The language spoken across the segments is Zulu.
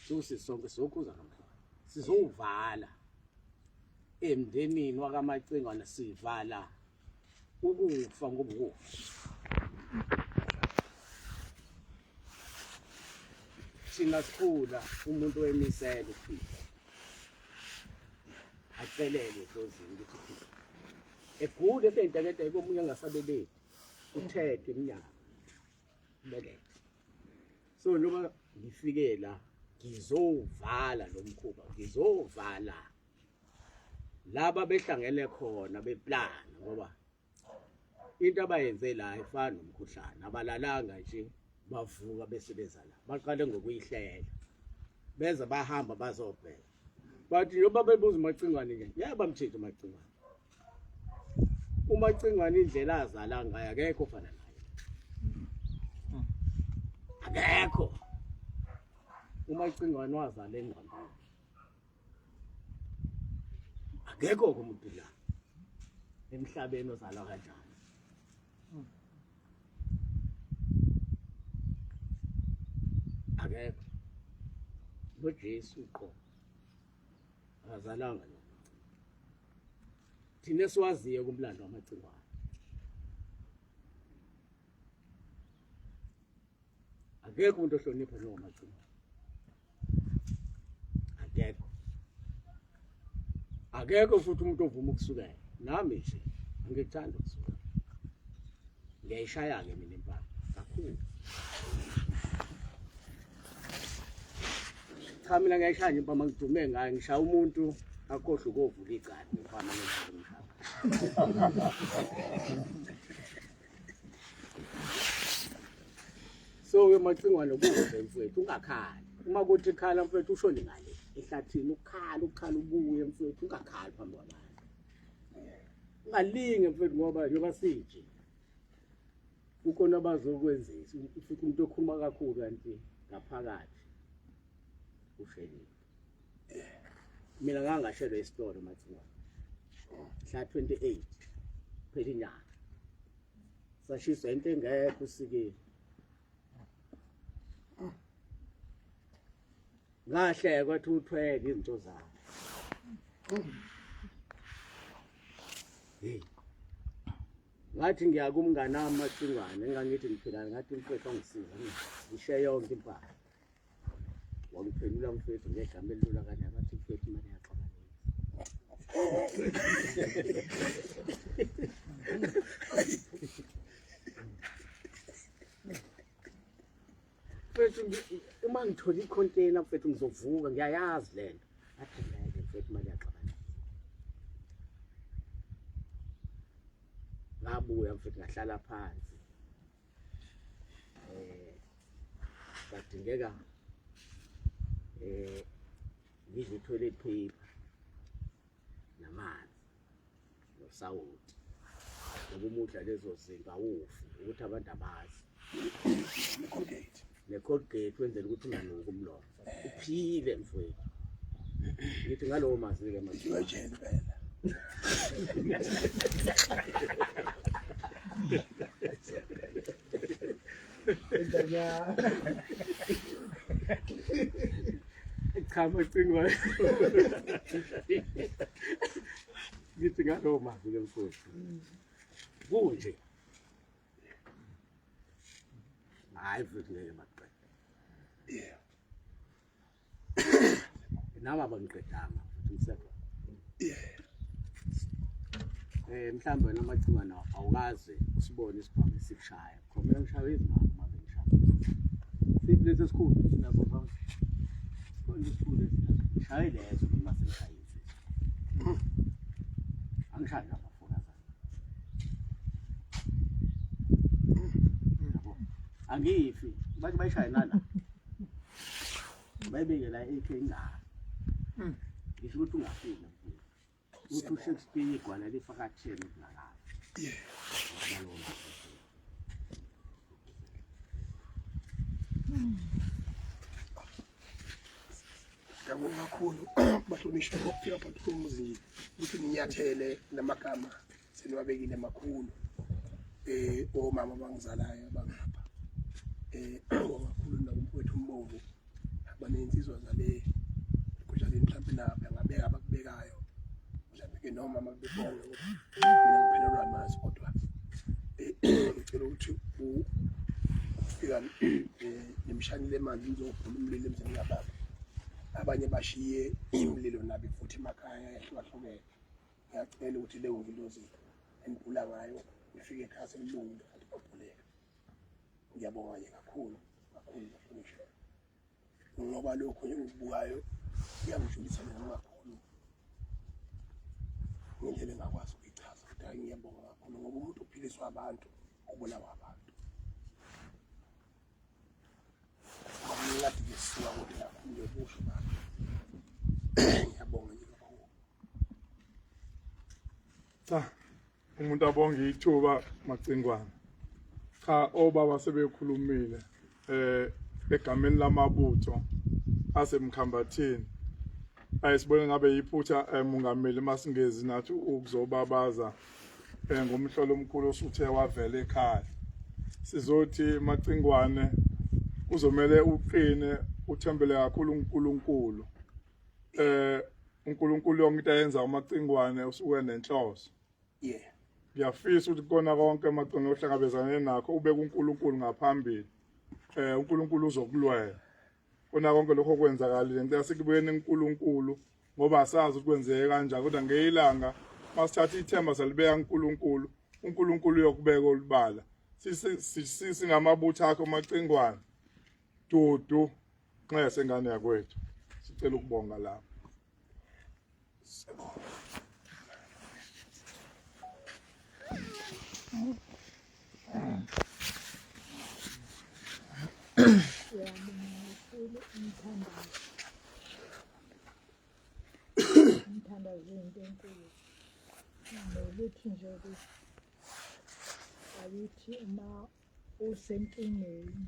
Sosisonke sizokhuza lo mkhuba. Sizowuvala emndenini wakaMacingwane sivala ukufa ngoba ukufa. Thina sikhula umuntu wemisela ukuphila. Acelele edlozini ukuthi uphila. Egule eseyintekenteke omunye angasabelethi. Uthethe iminyaka. Belethe. So njengoba ngifike la ngizovala lo mkhuba, ngizovala laba behlangene khona beplana ngoba into abayenze la ifana nomkhuhlane, abalalanga nje bavuka bese beza la, baqale ngokuyihlela beza bahamba bazobheka, but njengoba bebuza uMacingwane nje ngeke bamthinte uMacingwane. UMacingwane indlela azala ngayo akekho ofana naye, akekho. UMacingwane wazala engqondweni, akekho umuntu la emhlabeni ozalwa kanjani. Akekho noJesu uqobo akazalanga lo. Thina esiwaziyo kumlando wamacingwane akekho umuntu ohlonipha njengomacingwane, akekho. Akekho futhi umuntu ovuma ukusukela. Nami nje angikuthandi ukusukela, ngiyayishaya-ke mina impama kakhulu. Cha, mina ngiyayishaya nje impama, ngidume ngayo, ngishaya umuntu akhohlwe ukovula icala ngempama ngishaya. So ke Macingwane kuze mfowethu ungakhali. Uma kuthi khala mfowethu ushone ngale ehlathini ukhala ukhala ubuye mfowethu ungakhali phambi kwabantu. Ungalinge mfowethu ngoba njengoba sinje kukhona abazokwenzisa ufica umuntu okhuluma kakhulu kanti ngaphakathi ushelile. Mina ngangashelwa esitolo Macingwane mhla 28 phela inyanga, sashiswa into engekho usikile. Ngahleka kwathi uthwele izinto zakhe. Hey, ngathi ngiya kumngane wami Macingwane, engangithi ngiphila, ngathi mfethu angisiza ngishiye yonke impahla. Wangiphendula mfethu ngegama elilula kanjani, wathi mfethu imali iyaxabanisa. Mfethu uma ngithola i-container mfethu ngizovuka, ngiyayazi lento. Athi ngeke mfethu imali iyaxabanisa. Ngabuya mfethu ngahlala phansi. Badingeka ngidle i-toilet paper namanzi nosawoti, ngoba uma udla lezo zinto awufi, ukuthi abantu abazi. Ne-Colgate. Ne-Colgate wenzela ukuthi unganuki umlomo, uphile mfowethu. Ngithi ngalowo mazwi-ke manje. Iwejele impela. Cha Macingwane, ngithi ngalowo mazwi-ke mfowethu, kunje hhayi futhi ngeke baqede. Nami abangiqedanga futhi ngisekhona. Mhlawumbe wena Macingwane awukaze usibone isibhamu esikushaya. Khona mina ngishaywe izibhamu uma bengishaya. Siphi lesi esikhulu sinaso sonke? Sikhona esikhulu esinaso. Ngishaye leso noma sengishaye insizwa. Angishayi nabafokazana. Yabo. Angifi. Bathi bayishaye nala. Bayibeke la AK ingaka. Ngisho ukuthi ungafika mfowethu. Uthi uShakespeare igwala lifa ka-10 ubulakala. Nalowo mazwi. Ngiyabonga kakhulu bahlonishwa ngokufika phakathi komuzi ukuthi ninyathele namagama seniwabekile makhulu omama abangizalayo abangapha kakhulu nakumfowethu uMbomvu. ney'nsizwa zale eGujalini mhlawumbe nabo bangabeka abakubekayo mhlawumbe ke noma makubebonge mina ngiphelelwa amazwi kodwa eh, ngicela ukuthi ufika eh, nemshanile emanzi ngizobhula umlilo emzini kababa abanye bashiye imililo nabo futhi emakhaya ehlukahlukene ngiyacela ukuthi leyo ngilozi enibhula ngayo ifike ekhaya sekulungile kanti kwabhuleka ngiyabonga nje kakhulu kakhulu bahlonishwa ngoba lokhu engikubukayo kuyangijulisa mina kakhulu ngendlela engakwazi ukuyichaza kodwa hayi ngiyabonga kakhulu ngoba umuntu uphiliswa abantu ubulawa abantu ngathi ke suka kude kakhulu nje kusho baba ngiyabonga nje kakhulu cha umuntu abonge ithuba macingwane cha obaba sebekhulumile eh egameni lamabutho asemkhambathini ayisibone ngabe yiphutha eh, mongameli masingezi nathi ukuzobabaza eh, ngomhlolo omkhulu osuthe wavela ekhaya sizothi macingwane kuzomele uqine uthembele kakhulu uNkulunkulu eh uNkulunkulu yonke into ayenza umacingwane usuke nenhloso yeah ngiyafisa ukuthi kona konke amacingwane ohlangabezane nakho ubeke uNkulunkulu ngaphambili eh uNkulunkulu uzokulwela kona konke lokho kwenzakalile ngicela sikubuyeni uNkulunkulu ngoba asazi ukuthi kwenzeke kanjani kodwa ngeyilanga masithatha ithemba salibeka uNkulunkulu uNkulunkulu uyokubeka olubala singamabutho akho macingwane dudu nxese ngane yakwethu sicela ukubonga lapho Siyabonga kakhulu umthandazo. Umthandazo uyinto enkulu. Nokuthi nje ukuthi ayithi uma usenkingeni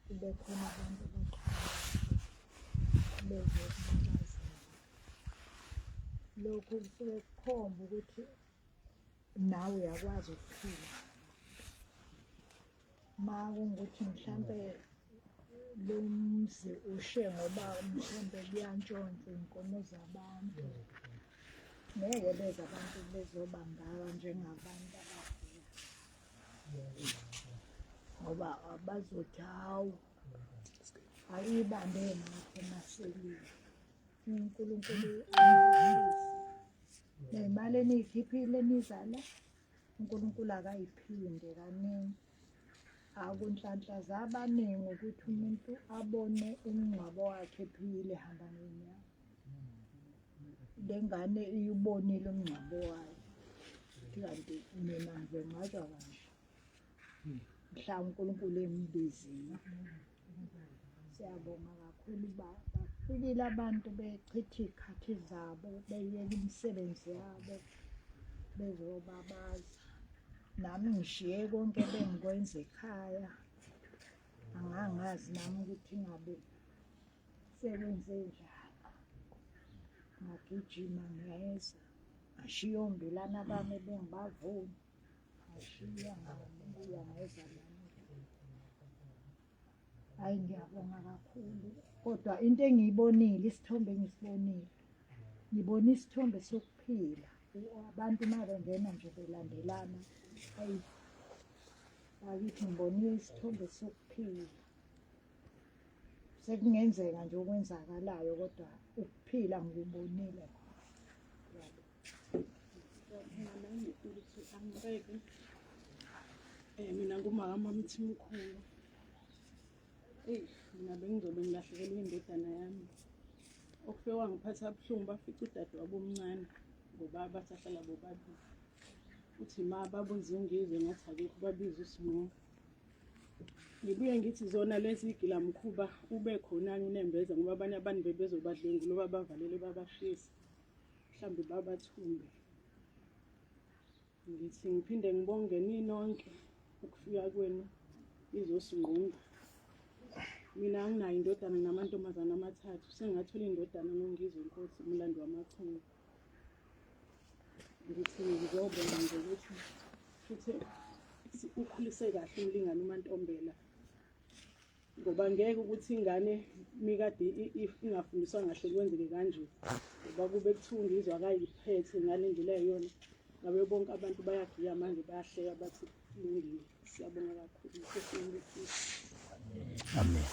kube khona abantu abaqhamuka bezokubabazela. Lokhu kusuke kukhomba ukuthi nawe uyakwazi ukuphila. Ma kungukuthi mhlampe lo mzi ushe ngoba mhlampe kuyantshontshwa iy'nkomo zabantu ngeke beze abantu bezoba ngaka njengabantu abagula ngoba bazothi hawu ayibambe ngakho maselile uNkulunkulu ney'mali eniyikhiphile nizala uNkulunkulu akayiphinde kaningi akunhlanhla zabaningi ukuthi umuntu abone umngcwabo wakhe ephile ehamba ngey'nyawo le ngane iyubonile umngcwabo wayo kanti mina ngizongcwatshwa kanje mhla uNkulunkulu embizile siyabonga kakhulu bafikile abantu bechitha iy'khathi zabo beyeka imisebenzi yabo bezobabaza nami ngishiye konke bengikwenza ekhaya angangazi nami ukuthi ngabe sekwenze njani ngagijima ngeza ngashiya ombilana bami bengibavuna ngashiya ngabuya ngeza nami hayi ngiyabonga kakhulu kodwa into engiyibonile isithombe engisibonile ngibona isithombe sokuphila abantu uma bengena nje belandelana ayi bakithi ngibonile isithombe sokuphila sekungenzeka nje okwenzakalayo kodwa ukuphila ngikubonile Angibeke eh mina ngumama Mthimkhulu. Eyi mina bengizobe ngilahlekelwe indodana yami. Okufike kwangiphatha buhlungu bafica udadewabo omncane ngoba basahlala bobabili. Uthi ma babuza ungizwe ngathi akekho babiza uSimo. Ngibuye ngithi zona lezi igilamkhuba ube khona unembeza ngoba abanye abantu bebezobadlwengula babavalele babashise. Mhlawumbe babathumbe. Ngithi ngiphinde ngibonge ninonke ukufika kwenu nizosingqunga. Mina anginayo indodana namantombazane amathathu sengathola indodana ngoNgizwe Nkosi umlando wamaChunu. Ngithi ngizobonga nje ukuthi futhi ukhulise kahle umlingani uMantombela. Ngoba ngeke ukuthi ingane mikade ingafundiswa kahle kwenzeke kanje. Ngoba kube kuthiwa uNgizwe akayiphethe ngale ndlela eyiyona, ngabe bonke abantu bayagiya manje bayahleka bathi kulungile. Siyabonga kakhulu. Nkosi yami. Amen.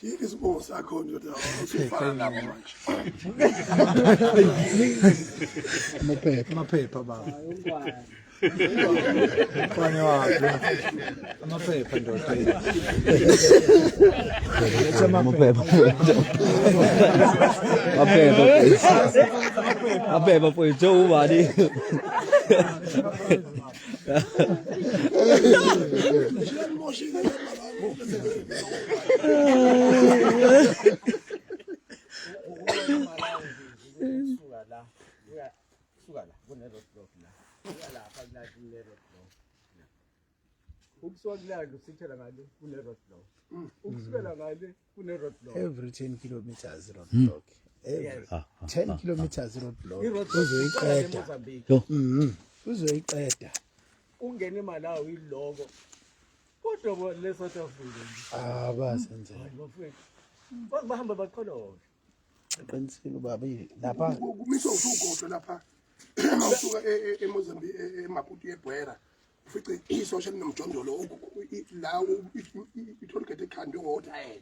Yini isibongo sakho ndoda usufana nabo manje. Amaphepha. Amaphepha baba. Mfane wakhe. Amaphepha ndoda. Amaphepha. Amaphepha. Amaphepha mfowethu ubani? Suka la. Suka la kune-roadblock la. Uya lapha kula kune-roadblock. Ukusuka kulalo usithela ngale kune-roadblock. Ukusukela ngale kune-roadblock. Every 10 kilometers roadblock. Every 10 kilometers roadblock. I-roadblock Uzoyiqeda. eMozambique. Uzoyiqeda. Ungene eMalawi iloko. Kodwa bo le South Africa nje. Ah basenzela. Hayi bafowethu. Baze bahambe baqholoshe. Qinisile ubaba lapha Kumiswa usugodwa lapha. Mawusuka eMozambique eMaputo eBuera. Ufice isosha linomjondolo la i-tollgate ekhandwe ngothayela.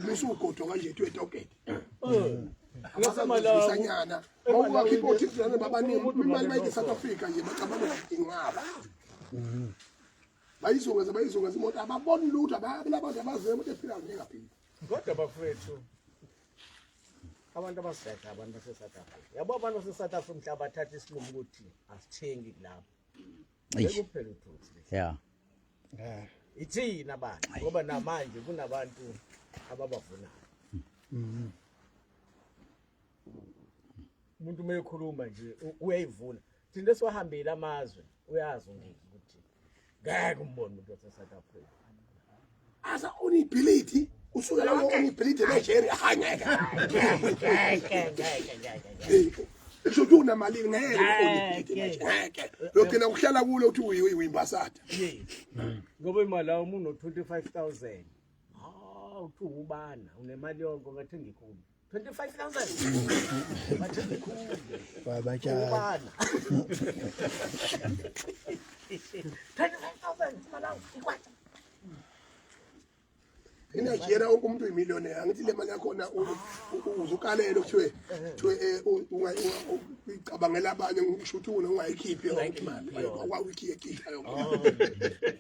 Misa ugodwa kanje ethu etollgate. Amasanyana. Mawungakhipha othipilana babaningi imali bayike South Africa nje bacabanga ukuthi inqaba. Bayizungeza bayizungeza imoto ababoni lutho ababantu abaziyo imoto ephila njengaphila. Kodwa bafowethu abantu abasigadla abantu base-South Africa. Yabo abantu base-South Africa mhla bathatha isinqumo ukuthi asithengi kulapho. Sekuphela uthuthu. Yeah. Ithina abantu ngoba namanje kunabantu ababavunayo. Umuntu uma ekhuluma nje uyayivuna. Thina esiwahambile amazwe uyazi uNgizwe ukuthi ngeke umbone umuntu wase-South Africa. Asa unibhilidi usuke la unibhilidi eNigeria hayi ngeke. Ngeke ngeke ngeke. Kusho ukuthi unamali ngeke unibhilidi eNigeria ngeke. Logcina kuhlala kulo uthi uyimbasada. Ngoba imali lawo uma uno-25,000 ah uthi ubana unemali yonke ungathenga ikhulu. 25,000 bathenga ikhulu. Babatshana. Ubana. 25,000 Malawi ikwata. eNigeria wonke umuntu uyimillionaire angithi le mali yakhona uzukalele kuthiwe kuthiwe uyicabangela abanye ngisho ukuthi una ungayikhiphi yonke imali wawikhiphe khipha yonke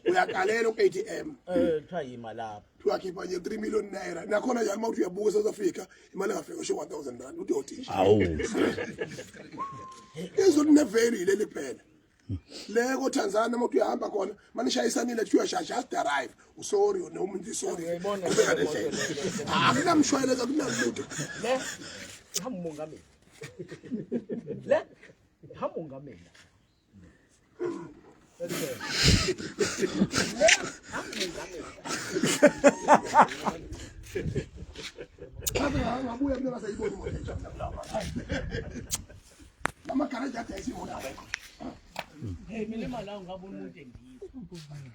uyakalela ku-ATM Eh kuthiwa yima lapho. kuthiwa khipha nje 3 million naira nakhona njalo uma uthi uyabuka eSouth Africa imali engafika usho 1000 rand uthi uyothi Awu. izwe lineveli leli kuphela le ko-Tanzania uma uthi uyahamba khona manishayisanile kuthiwa just drive usorry noma umuntu sorry Uyayibona Qhubeka le moto nendlela. le. Akunamshwayelense akunalutho Le ihamba umongameli. Le ihamba umongameli. Le ihamba umongameli. Ngaze ngabuya mina ngasayibona imoto entsha. Lamagaraji adayisa imoto awekho. Hey mina imali awu ngabona umuntu endiza.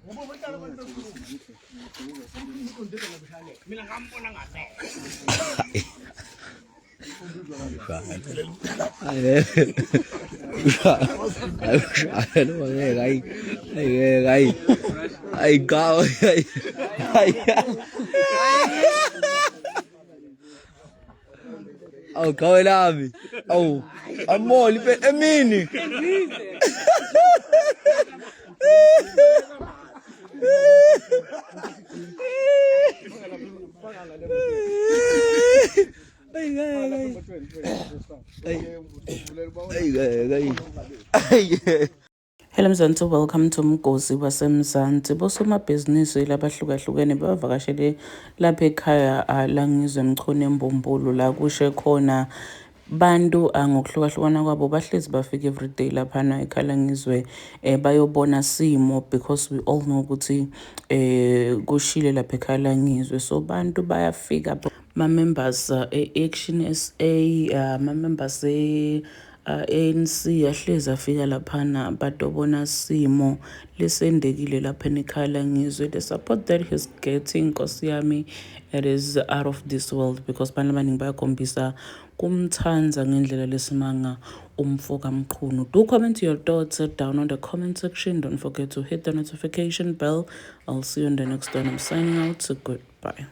Yabo bahlala abantu bekhuluma. Umuntu ngobushane. Mina ngambona ngasese. Hayi hayi hayi hayi gawo hayi hayi Awu gawe lami. Awu amoli phela emini. Ay ay ay. Ay ay ay. Ay. Hello Mzansi, welcome to Mgosi waseMzansi. Bosomabhizinisi labahlukahlukene bavakashele lapha ekhaya la Ngizwe Mchunu eMbumbulu la kushe khona Bantu ah, ngokuhlukahlukana kwabo bahlezi bafika everyday laphana ekhala ngizwe eh, bayobona simo because we all know ukuthi eh, kushile lapha ekhala ngizwe so bantu bayafika ma-members uh, e-Action SA uh, ma-members e uh, ANC ahlezi afika laphana batobona simo lesendekile lapha enikhala ngizwe the support that he's getting nkosi yami it is out of this world because abantu abaningi bayakhombisa kumthanda ngendlela lesimanga umfo kaMchunu. Do comment your thoughts down on the comment section. Don't forget to hit the notification bell. I'll see you on the next one. I'm signing out. So goodbye.